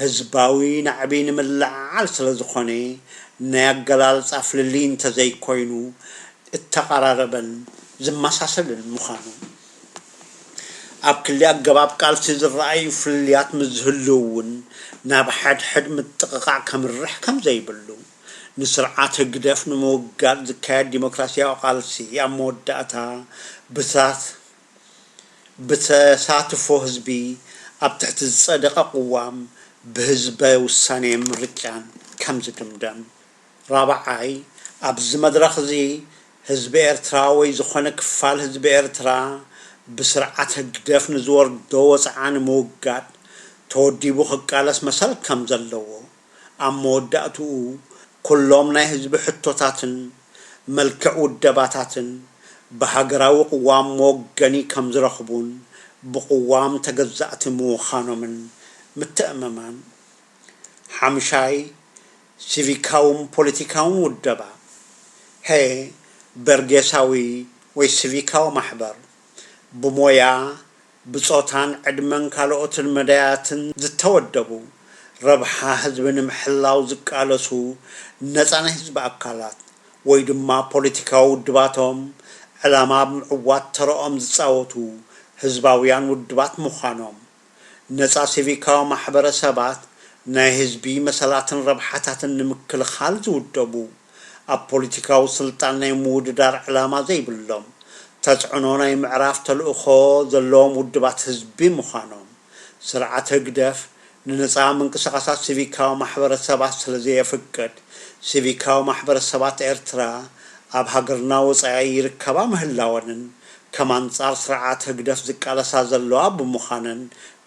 ህዝባዊ ናዕቢ ንምልዕዓል ስለ ዝኾነ፣ ናይ ኣገላልጻ ፍልልይ እንተዘይኮይኑ፣ እተቐራረበን ዝመሳሰልን ምዃኑ። ኣብ ክሊ ኣገባብ ቃልሲ ዝረኣዩ ፍልልያት ምስ ዝህልው እውን፣ ናብ ሓድሕድ ምጥቕቓዕ ከምርሕ ከም ዘይብሉ፣ ንስርዓት ህግደፍ ንምውጋድ ዝካየድ ዲሞክራስያዊ ቃልሲ ኣብ መወዳእታ ብሳት-፣ ብተሳትፎ ህዝቢ ኣብ ትሕቲ ዝጸደቐ ቅዋም ብህዝበ ውሳኔ ምርጫን ከም ዝድምደም። ራብዓይ፣ ኣብዚ መድረኽ እዚ ህዝቢ ኤርትራ ወይ ዝኾነ ክፋል ህዝቢ ኤርትራ ብስርዓት ህግደፍ ንዝወርዶ ወጽዓ ንምውጋድ ተወዲቡ ክቃለስ መሰል ከም ዘለዎ፣ ኣብ መወዳእትኡ ኩሎም ናይ ህዝቢ ሕቶታትን መልክዕ ውደባታትን ብሃገራዊ ቅዋም መወገኒ ከም ዝረኽቡን ብቅዋም ተገዛእቲ ምዃኖምን ምትእምማን። ሓምሻይ፣ ሲቪካውን ፖለቲካውን ውደባ። ሀ፣ በርጌሳዊ ወይ ሲቪካዊ ማሕበር፣ ብሞያ፣ ብጾታን ዕድመን ካልኦትን መዳያትን ዝተወደቡ፣ ረብሓ ህዝቢ ንምሕላው ዝቃለሱ ነጻ ናይ ህዝቢ ኣካላት፣ ወይ ድማ ፖለቲካዊ ውድባቶም ዕላማ ኣብ ምዕዋት ተረኦም ዝጻወቱ ህዝባውያን ውድባት ምዃኖም። ነጻ ሲቪካዊ ማሕበረሰባት ናይ ህዝቢ መሰላትን ረብሓታትን ንምክልኻል ዝውደቡ፣ ኣብ ፖለቲካዊ ስልጣን ናይ ምውድዳር ዕላማ ዘይብሎም፣ ተጽዕኖ ናይ ምዕራፍ ተልእኾ ዘለዎም ውድባት ህዝቢ ምዃኖም፣ ስርዓት ህግደፍ ንነጻ ምንቅስቓሳት ሲቪካዊ ማሕበረሰባት ስለ ዘየፍቅድ፣ ሲቪካዊ ማሕበረሰባት ኤርትራ ኣብ ሃገርና ወጻኢ ይርከባ ምህላወንን፣ ከም ኣንጻር ስርዓት ህግደፍ ዝቃለሳ ዘለዋ ብምዃነን፣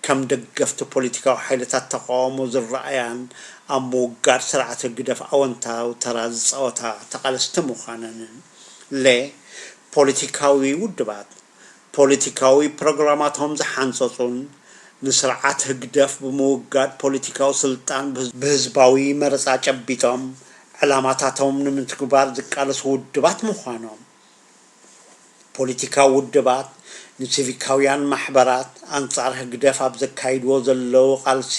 ከም ደገፍቲ ፖለቲካዊ ሓይልታት ተቃውሞ ዝረኣያን ኣብ ምውጋድ ስርዓት ህግደፍ ኣወንታዊ ተራ ዝጻወታ ተቓለስቲ ምዃነንን። ለ፣ ፖለቲካዊ ውድባት፣ ፖለቲካዊ ፕሮግራማቶም ዝሓንጸጹን፣ ንስርዓት ህግደፍ ብምውጋድ ፖለቲካዊ ስልጣን ብህዝ-፣ ብህዝባዊ መረጻ ጨቢጦም ዕላማታቶም ንምትግባር ዝቃለሱ ውድባት ምዃኖም። ፖለቲካዊ ውድባት ንሲቪካውያን ማሕበራት ኣንጻር ህግደፍ ኣብ ዘካይድዎ ዘለዉ ቃልሲ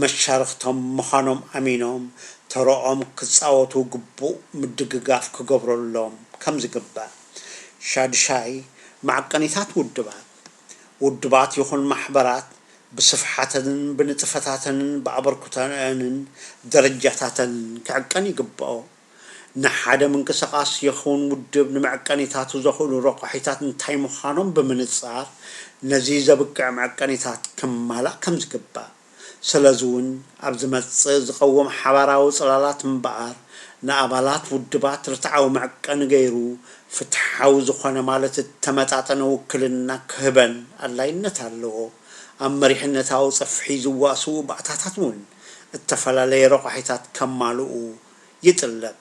መሻርኽቶም ምዃኖም ኣሚኖም ተረኦም ክጻወቱ ግቡእ ምድግጋፍ ክገብረሎም ከም ዝግባእ። ሻድሻይ፣ መዐቀኒታት ውድባት። ውድባት ይኹን ማሕበራት ብስፍሓተንን ብንጥፈታተንን ብኣበርክቶአንን ደረጃታተንን ክዕቀን ይግብኦ። ንሓደ ምንቅስቓስ ይኹን ውድብ ንመዐቀኒታቱ ዘኽእሉ ረቋሒታት እንታይ ምዃኖም ብምንጻር፣ ነዚ ዘብቅዕ መዐቀኒታት ክማላእ ከም ዝግባእ። ስለዚ እውን ኣብ ዝመጽእ ዝቐውም ሓባራዊ ጽላላት እምበኣር፣ ንኣባላት ውድባት ርትዓዊ መዐቀኒ ገይሩ፣ ፍትሓዊ ዝኾነ ማለት እተመጣጠነ ውክልና ክህበን ኣድላይነት ኣለዎ። ኣብ መሪሕነታዊ ጸፍሒ ዝዋስኡ ባእታታት እውን እተፈላለየ ረቋሒታት ከማልኡ ይጥለብ።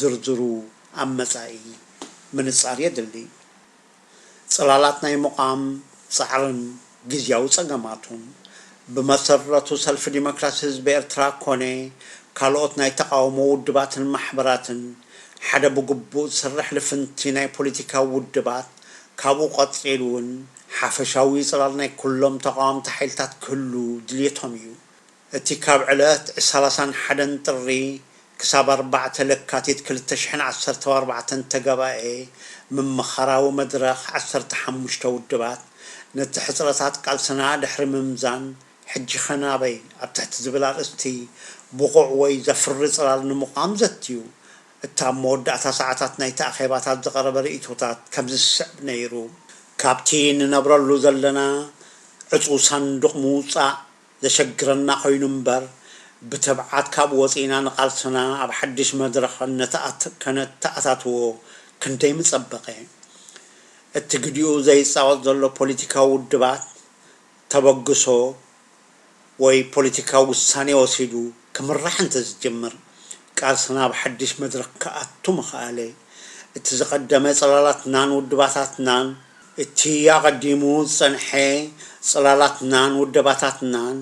ዝርዝሩ ኣብ መጻኢ ምንጻር የድሊ። ጽላላት ናይ ምቋም ጻዕርን ግዝያዊ ጸገማቱን። ብመሰረቱ ሰልፊ ዲሞክራሲ ህዝቢ ኤርትራ ኮነ ካልኦት ናይ ተቓውሞ ውድባትን ማሕበራትን ሓደ ብግቡእ ዝሰርሕ ልፍንቲ ናይ ፖለቲካዊ ውድባት፣ ካብኡ ቀጺሉ እውን ሓፈሻዊ ጽላል ናይ ኩሎም ተቓወምቲ ሓይልታት ክህሉ ድልየቶም እዩ። እቲ ካብ ዕለት ሰላሳን ሓደን ጥሪ ክሳብ ኣርባዕተ ለካቲት ክልተ ሽሕን ዓሰርተ ኣርባዕተን ተጋባኤ ምምኻራዊ መድረኽ ዓሰርተ ሓሙሽተ ውድባት፣ ነቲ ሕጽረታት ቃልስና ድሕሪ ምምዛን፣ ሕጂ ኸ ናበይ ኣብ ትሕቲ ዝብል ኣርእስቲ ብቑዕ ወይ ዘፍሪ ጽላል ንምቋም ዘትዩ። እቲ ኣብ መወዳእታ ሰዓታት ናይቲ ኣኼባታት ዝቐረበ ርእይቶታት ከምዚ ዝስዕብ ነይሩ። ካብቲ ንነብረሉ ዘለና ዕጹው ሳንዱቕ ምውጻእ ዘሸግረና ኮይኑ እምበር፣ ብትብዓት ካብኡ ወጺእና ንቓልስና ኣብ ሓድሽ መድረኽ እነተኣት-፣ ከነተኣታትዎ ክንደይ ምጸበቐ። እቲ ግዲኡ ዘይጻወት ዘሎ ፖለቲካዊ ውድባት ተበግሶ ወይ ፖለቲካዊ ውሳኔ ወሲዱ ክምራሕ እንተዝጅምር፣ ቃልስና ኣብ ሓድሽ መድረኽ ክኣቱ ምኽኣለ። እቲ ዝቐደመ ጽላላትናን ውድባታትናን፣ እቲ ኣቐዲሙ ዝጸንሐ ጽላላትናን ውደባታትናን፣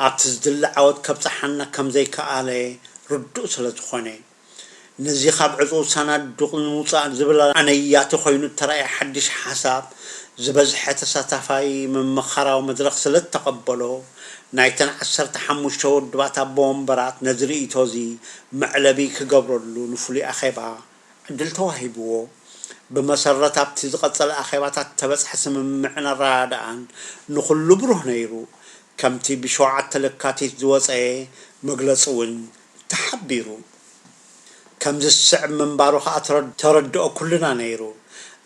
ኣብቲ ዝድለ ዓወት ከብጽሓና ከም ዘይከኣለ ርዱእ ስለ ዝኾነ። ነዚ ካብ ዕጹው ሳናዱቕ ንምውጻእ ዝብል ኣነያቲ ኮይኑ እተራእየ ሓድሽ ሓሳብ፣ ዝበዝሐ ተሳታፋይ ምምኻራዊ መድረኽ ስለ እተቐበሎ፣ ናይተን ዓሰርተ ሓሙሽተ ውድባት ኣቦ ወንበራት ነዚ ርእይቶ እዚ መዕለቢ ክገብረሉ ንፍሉይ ኣኼባ ዕድል ተዋሂብዎ። ብመሰረት ኣብቲ ዝቐጸለ ኣኼባታት እተበጽሐ ስምምዕን ኣረዳድኣን ንኹሉ ብሩህ ነይሩ። ከምቲ ብሸውዓተ ለካቲት ዝወጸ መግለጺ እውን ተሓቢሩ። ከምዚ ዝስዕብ ምንባሩ ከኣ ተረ-፣ ተረድኦ ኩልና ነይሩ።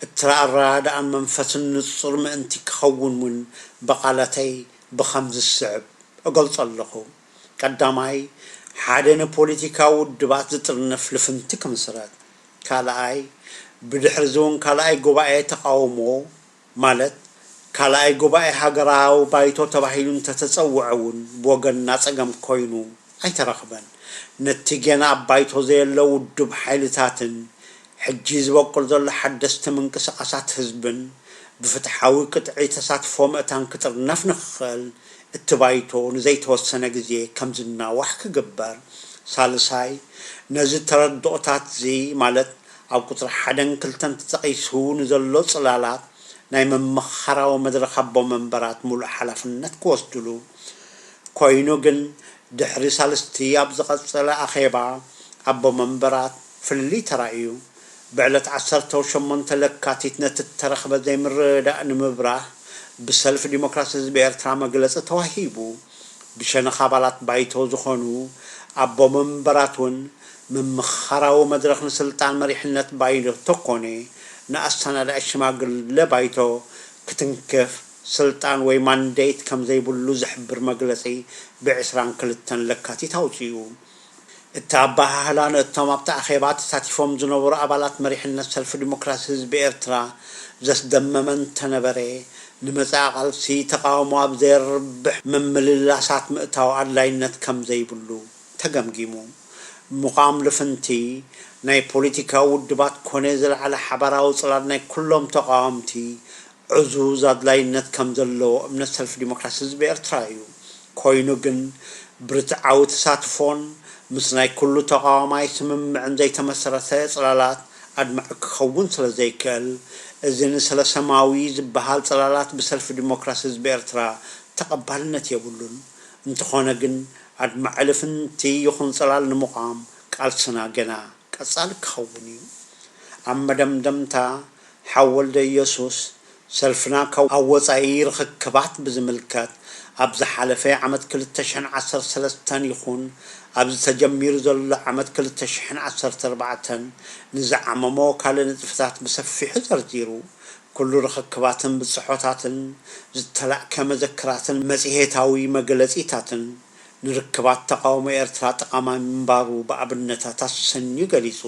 እቲ ኣረዳድኣን መንፈስን ንጹር ምእንቲ ክኸውን እውን ብቓላተይ ብኸምዚ ዝስዕብ እገልጾ ኣለኹ። ቀዳማይ፣ ሓደ ንፖለቲካዊ ውድባት ዝጥርንፍ ልፍንቲ ክምስረት። ካልኣይ፣ ብድሕሪ እዚ እውን ካልኣይ ጉባኤ ተቓውሞ፣ ማለት ካልኣይ ጉባኤ ሃገራዊ ባይቶ ተባሂሉ እንተተጸውዐ እውን ብወገንና ጸገም ኮይኑ ኣይተረኽበን። ነቲ ጌና ኣብ ባይቶ ዘየለ ውዱብ ሓይልታትን ሕጂ ዝበቁል ዘሎ ሓደስቲ ምንቅስቓሳት ህዝብን ብፍትሓዊ ቅጥዒ ተሳትፎ ምእታን ክጥርነፍ ንኽኽእል፣ እቲ ባይቶ ንዘይተወሰነ ግዜ ከም ዝናዋሕ ክግበር። ሳልሳይ፣ ነዚ ተረድኦታት እዚ፣ ማለት ኣብ ቁጽሪ ሓደን ክልተን ተጠቒሱ ንዘሎ ጽላላት ናይ ምምኻራዊ መድረኽ ኣቦ መንበራት ሙሉእ ሓላፍነት ክወስድሉ። ኮይኑ ግን፣ ድሕሪ ሳልስቲ ኣብ ዝቐጸለ ኣኼባ ኣቦ መንበራት ፍልልይ ተራእዩ። ብዕለት ዓሰርተ ሸሞንተ ለካቲት ነቲ እተረኽበ ዘይምርድዳእ ንምብራህ ብሰልፊ ዲሞክራሲ ህዝቢ ኤርትራ መግለጺ ተዋሂቡ። ብሸነኽ ኣባላት ባይቶ ዝኾኑ ኣቦ መንበራት እውን ምምኽኻራዊ መድረኽ ንስልጣን መሪሕነት ባይቶ ኮነ ንኣሰናዳኢ ሽማግለ ባይቶ ክትንክፍ ስልጣን ወይ ማንዴት ከም ዘይብሉ ዝሕብር መግለጺ ብ ዕስራን ክልተን ለካቲት ኣውጺኡ። እቲ ኣበሃህላ ነቶም ኣብቲ ኣኼባ ተሳቲፎም ዝነበሩ ኣባላት መሪሕነት ሰልፊ ዲሞክራሲ ህዝቢ ኤርትራ ዘስደመመ እንተነበረ፣ ንመጻኢ ቃልሲ ተቓውሞ ኣብ ዘየርብሕ ምምልላሳት ምእታው ኣድላይነት ከም ዘይብሉ ተገምጊሙ። ምዃም ልፍንቲ ናይ ፖለቲካዊ ውድባት ኮነ ዝለዓለ ሓባራዊ ጽላል ናይ ኩሎም ተቓወምቲ ዕዙዝ ኣድላይነት ከም ዘለዎ እምነት ሰልፊ ዲሞክራሲ ህዝቢ ኤርትራ እዩ። ኮይኑ ግን ብርትዓዊ ተሳትፎን ምስ ናይ ኩሉ ተቓዋማይ ስምምዕን ዘይተመሰረተ ጽላላት ኣድማዒ ክኸውን ስለ ዘይክእል፣ እዚ ንሰለሰማዊ ዝበሃል ጽላላት ብሰልፊ ዲሞክራሲ ህዝቢ ኤርትራ ተቐባልነት የብሉን። እንተኾነ ግን ኣድማዒ ልፍንቲ ይኹን ጽላል ንምቋም ቃልስና ገና ቀጻሊ ክኸውን እዩ። ኣብ መደምደምታ ሓው ወልደየሱስ፣ ሰልፍና ካብ ኣብ ወጻኢ ርኽክባት ብዝምልከት፣ ኣብ ዝሓለፈ ዓመት ክልተ ሽሕን ዓሰርተ ሰለስተን ይኹን ኣብዚ ተጀሚሩ ዘሎ ዓመት ክልተ ሽሕን ዓሰርተ ኣርባዕተን ንዝዓመሞ ካልእ ንጥፈታት ብሰፊሑ ዘርዚሩ። ኩሉ ርኽክባትን ብጽሖታትን፣ ዝተላእከ መዘክራትን መጽሔታዊ መግለጺታትን ንርክባት ተቓውሞ ኤርትራ ጠቓማይ ምንባሩ ብኣብነታት ኣሰንዩ ገሊጹ።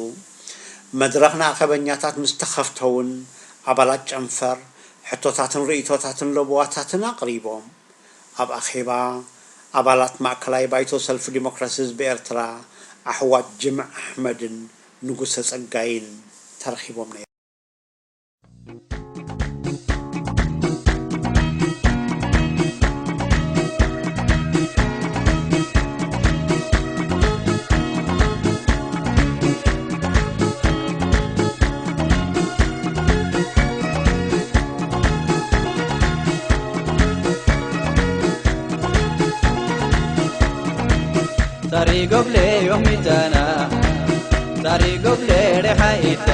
መድረኽ ንኣኼበኛታት ምስ ተኸፍተ እውን ኣባላት ጨንፈር ሕቶታትን ርእይቶታትን ለበዋታትን ኣቕሪቦም። ኣብ ኣኼባ ኣባላት ማእከላይ ባይቶ ሰልፊ ዲሞክራሲ ህዝቢ ኤርትራ ኣሕዋት ጅምዕ ኣሕመድን ንጉሰ ጸጋይን ተረኺቦም ነይሮም። ሳሪ ጎብለ ዮሚታና ሳሪ ጎብለ ርሓይታ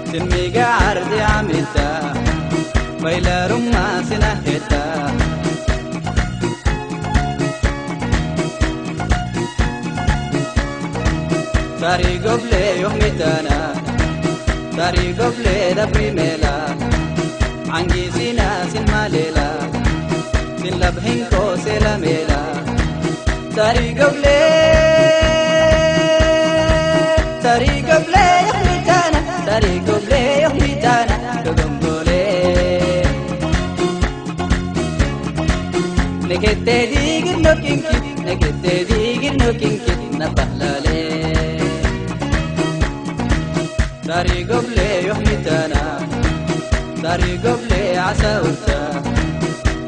ስንሚጋ ዓርዚ ዓሚታ ኮይለሩማ ስናሄታ ሳሪ ጎብለ ዮሚታና ሳሪ ጎብለ ዳብሪ ሜላ ዓንጊሲና ሲንማሌላ ሲንላብሂንኮ ሴላሜላ ሳሪ ጎብለ ሳሪ ጎብለ ዮሚታና ሳሪ ጎብለ ዮሚታና ዶዶምቦሌ ነከቴ ዲግር ኖኪንኪት ነከቴ ዲግር ኖኪንኪት ነባህላሌ ሳሪ ጎብሌ ዮህሚተና ሳሪ ጎብሌ ዓሳውታ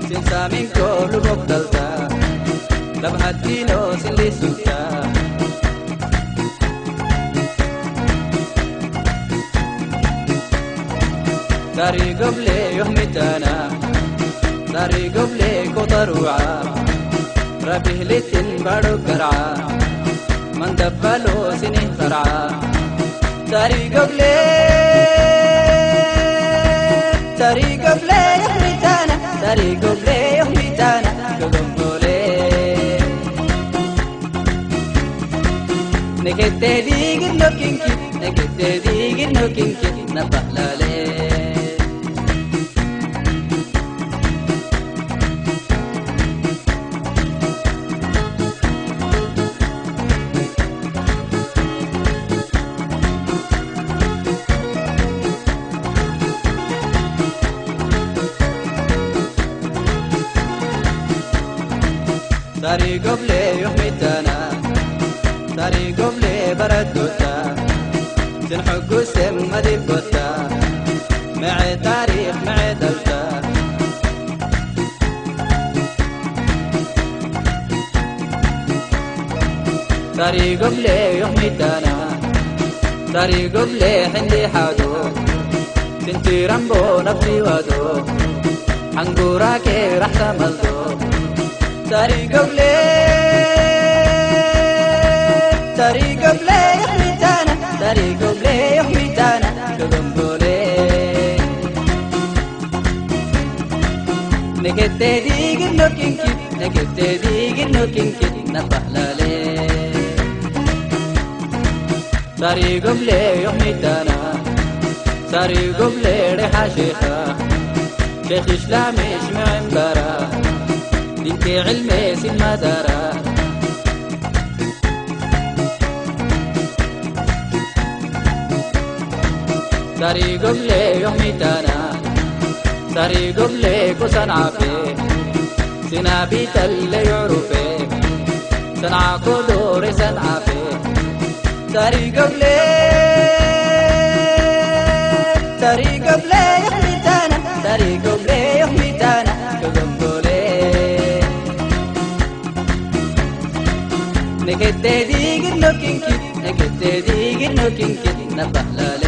ሲንሳሚንኮ ልቦብተልታ ለብሃቲኖ ሲንሊሱታ ሳሪ ጎብሌ ዮህሚተና ሳሪ ጎብሌ ኮተሩዓ ረቢህሊትን ባዶ ገርዓ መንደባሎ ሲኒ ኸርዓ ሳሪ ጎብሌ ሳሪ ጎብሌ ዮህሚተና ሳሪ ጎብሌ ዮህሚተና ገገምቦሌ ነከቴ ዲግድ ኖኪንኪ ነከቴ ዲግድ ኖኪንኪ ነባህላሌ ሳሪ ጎብሌ ዮህሚተና ሳሪ ጎብሌ በረዶታ ስንሕጉሴም መዲቦታ ምዐ ታሪኽ ምዐ ደልታ ሳሪ ጎብሌ ዮህሚተና ሳሪ ጎብሌ ሕንዲ ሓዶ ስንቲ ራምቦ ነፍሲ ዋዶ ሓንጉራኬ ራሕሳ መልዶ ሳሪ ጎብሌ ሳሪ ጎብሌ ዮህሚተና ሳሪ ጎብሌ ዮህሚተና ገገምቦሌ ነከቴ ዲግድ ኖኪንኪ ነከቴ ዲግድ ኪንኪት ነባህላሌ ሳሪ ጎብሌ ዮሚታና ሳሪ ጎብሌ ሬሓ ሼኻ ሼኽ ኢስላም ሽምዕን ባራ ዲንቂ ዕልሜ ሲማዳራ ሳሪ ጎብሌ ዮሚታና ሳሪ ጎብሌ ኮሳን ዓፌ ሲናቢ ጠለ ዮሩፌ ሰንዓ ኮዶሬ ሰንዓፌ ሳሪ ጎብሌ ሳሪ ጎብሌ ዮሚታና ሳሪ ጎብሌ ዮሚታና ከጎንጎሌ ነከቴ ዲግድ ኖኪንኪት ነከቴ ዲግድ ኖኪንኪት ነባህላሌ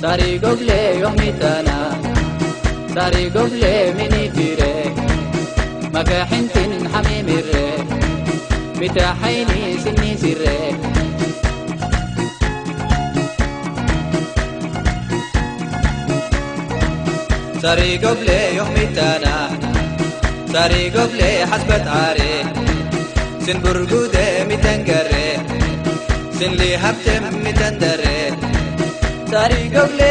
ሳሪ ጎብሌ ዮሚታና ሳሪ ጎብሌ ሚኒፊሬ መከሒንቲን ሓሚሚሬ ሚታ ሓይኒ ስኒ ሲሬ ሳሪ ጎብሌ ዮሚታና ሳሪ ጎብሌ ሓስበት ዓሬ ስን ብርጉደ ሚተንገሬ ስን ሊሃብቴ ሚተንደሬ ሳሪ ጎብሌ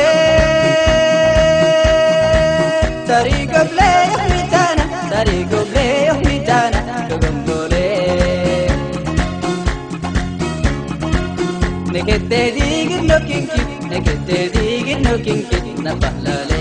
ሳሪ ጎብሌ ዮሚታና ሳሪ ጎብሌ ዮሚታና ከጎንጎሌ ነከቴ ዲግድ ኖኪንኪት ነከቴ ዲግድ ኖኪንኪት ነባህላሌ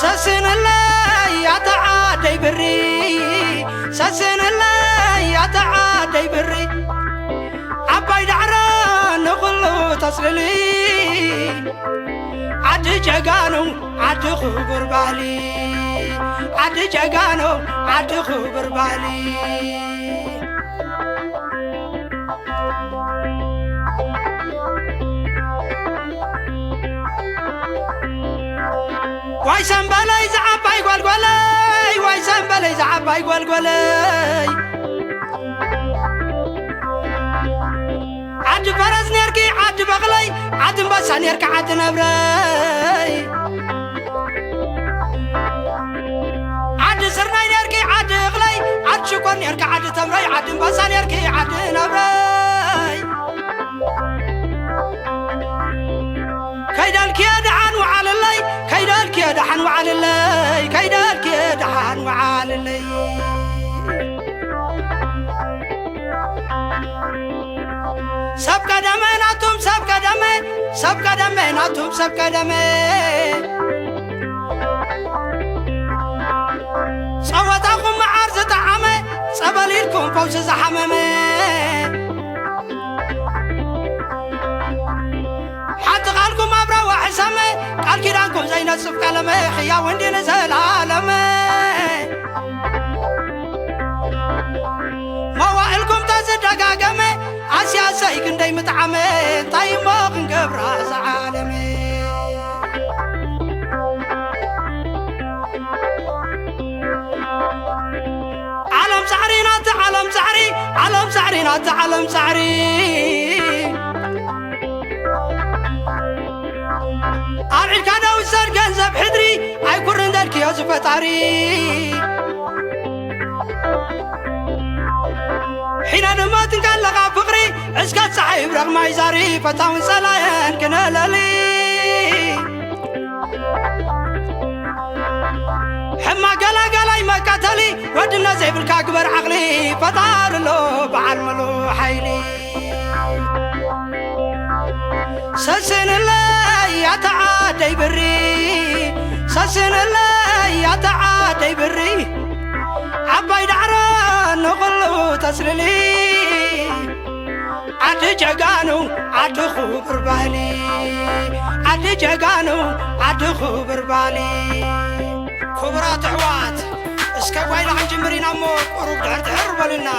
ሰስንለይ ኣታ ዓደይ ብሪ ሰስንለይ ኣታ ዓደይ ብሪ ዓባይ ዳዕሮ ንኹሉ ተስልሊ ዓዲ ጀጋኑ ዓዲ ክቡር ባህሊ ዓዲ ጀጋኑ ዓዲ ክቡር ባህሊ ዋይ ሰምበለይ ዝዓባይ ጓልጓለይ ዋይ ሰምበለይ ዝዓባይ ጓልጓለይ ዓዲ ፈረስ ኔርኪ ዓዲ በቕለይ ዓዲ እምበሳ ኔርኪ ዓዲ ነብረይ ዓዲ ስርናይ ኔርኪ ዓዲ እኽለይ ዓዲ ሽኮር ኔርኪ ዓዲ ተምረይ ዓዲ እምበሳ ኔርኪ ዓዲ ነብረይ ከይደልክየ ደሓን ወዓልለይ ከይደልክየ ደሓን ወዓልለይ ከይደልክየ ደሓን ወዓልለይ ሰብ ቀደመ ናቱም ሰብ ቀደመ ሰብ ቀደመ ናቱም ሰብ ቀደመ ጸወታኹም መዓር ዝጠዓመ ጸበል ኢልኩም ፈውሲ ዝሓመመ ሓንቲ ቃልኩም ኣብራ ዋሕሰመ ቃል ኪዳንኩም ዘይነጽፍ ቀለመ ሕያው እንዲ ንዘላለመ መዋእልኩም ተዝደጋገመ ኣስያሰይ ክንደይ ምጥዓመ እንታይ እሞ ክንገብራ ዝዓለመ ዓለም ጻዕሪ ናቲ ዓለም ጻዕሪ ዓለም ጻዕሪ ናቲ ዓለም ጻዕሪ ኣብዒልካ ዶ ውሰድ ገንዘብ ሕድሪ ኣይኩርን ዘልክዮ ዝፈጣሪ ሒና ድማ ትንካለኻ ፍቕሪ እስከ ፀሓይ ይብረቕ ማይ ዛሪ ፈታውን ጸላየን ክነለሊ ሕማ ገላጋላይ መቀተሊ ወድነት ዘይብልካ ግበር ዓቕሊ ፈጣሪ ኣሎ በዓል ምሉ ሓይሊ ሰስንለይ ኣታ ዓደይ ብሪ ሰስንለይ ኣታ ዓደይ ብሪ ዓባይ ዳዕሮ ንኹሉ ተስልሊ። ዓዲ ጀጋኑ፣ ዓዲ ኽቡር ባህሊ። ዓዲ ጀጋኑ፣ ዓዲ ኽቡር ባህሊ። ክቡራት ኣሕዋት፣ እስከ ጓይላ ክንጅምር ኢና እሞ ቁሩብ ድሕር ድሕር በሉና።